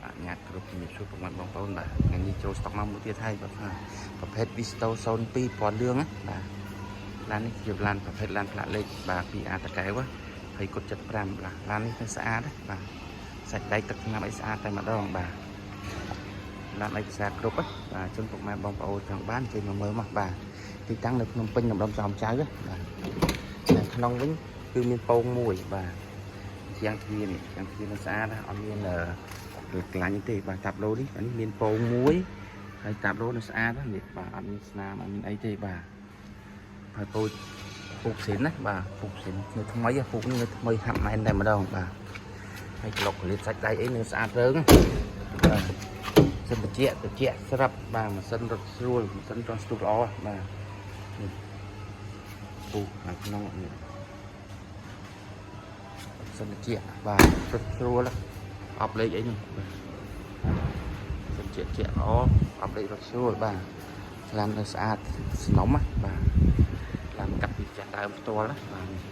បាទអនុញ្ញាតគ្រប់ជំរាបសួរពុកម៉ែបងប្អូនបាទថ្ងៃនេះចូលស្តុកមកមួយទៀតហើយបាទប្រភេទ Visto 02ពណ៌លឿងណាបាទឡាននេះជាឡានប្រភេទឡានផ្លាកលេខបាទពីអាតាកែវ20គុត75បាទឡាននេះគឺស្អាតណាបាទសាច់ដែកទឹកថ្នាំអីស្អាតតែម្ដងបាទឡានឯកសារគ្រប់ណាបាទជូនពុកម៉ែបងប្អូនចង់បានជួយមកមើលមកបាទទីតាំងនៅភ្នំពេញម្ដុំចោមចៅណាបាទនៅក្នុងវិញគឺមានពងមួយបាទជាងទ្វារនេះជាងទ្វារនឹងស្អាតណាអត់មានអឺកន្លាញ់ទេបាទតាប់ឡូនេះអានេះមានពងមួយហើយតាប់ឡូនៅស្អាតណានេះបាទអត់មានស្នាមអត់មានអីទេបាទហើយពូជពូកសិនណាបាទពូកសិននៅថ្មីពូកនេះនៅថ្មីហាប់ណែនតែម្ដងបាទហើយក្លុកកលៀតសាច់ដៃអីនៅស្អាតរើងបាទសិនតិចតិចស្រាប់បាទម៉ាស៊ីនរត់ស្រួលម៉ាស៊ីនចង់ស្ទុះល្អបាទនេះពូកខាងក្នុងនេះសិនតិចបាទរត់ស្រួលអប់លេខអីនេះបាទសិនជាជាល្អអប់លេខរត់ស្រួលបាទឡាននៅស្អាតស្នំណាបាទឡានកាត់ពីចាស់ដើមផ្ទាល់ណាបាទនេះ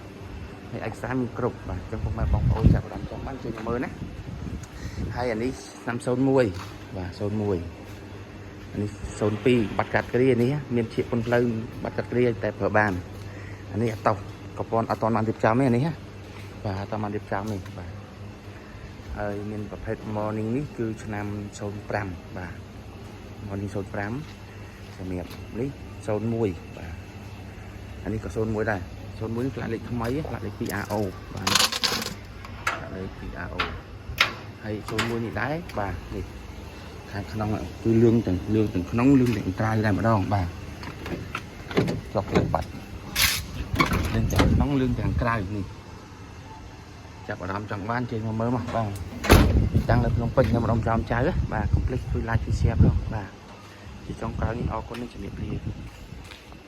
ហើយឯកសារមានគ្រប់បាទអញ្ចឹងពុកម៉ែបងប្អូនចាប់អារម្មណ៍ចង់បានជួយមើលណាហើយអានេះឆ្នាំ01បាទ01អានេះ02បាត់កាត់គ្រានេះមានជាពុនផ្លូវបាត់កាត់គ្រាតែប្រើបានអានេះអតោកប៉ុនអត់តបានរៀបចំទេអានេះណាបាទអត់តបានរៀបចំទេបាទហើយមានប្រភេទ morning នេះគឺឆ្នាំ05បាទ morning 05សម្រាប់នេះ01បាទអានេះក៏01ដែរ01នេះផ្លាកលេខថ្មីផ្លាកលេខ 2AO បាទផ្លាកលេខ 2AO ហើយ01នេះដែរបាទនេះខាងក្នុងគឺលឿងទាំងលឿងទាំងក្នុងលឿងទាំងក្រៅដែរម្ដងបាទចុកលើបាត់លឿងទាំងក្នុងលឿងទាំងក្រៅនេះចាប់អារម្មណ៍ចង់បានជើញមកមើលមកបាទទីតាំងនៅភ្នំពេញនៅម្ដុំចោមចៅបាទកុំភ្លេចជួយ like ជួយ share ផងបាទជាចុងក្រោយនេះអរគុណនិងជំរាបលា។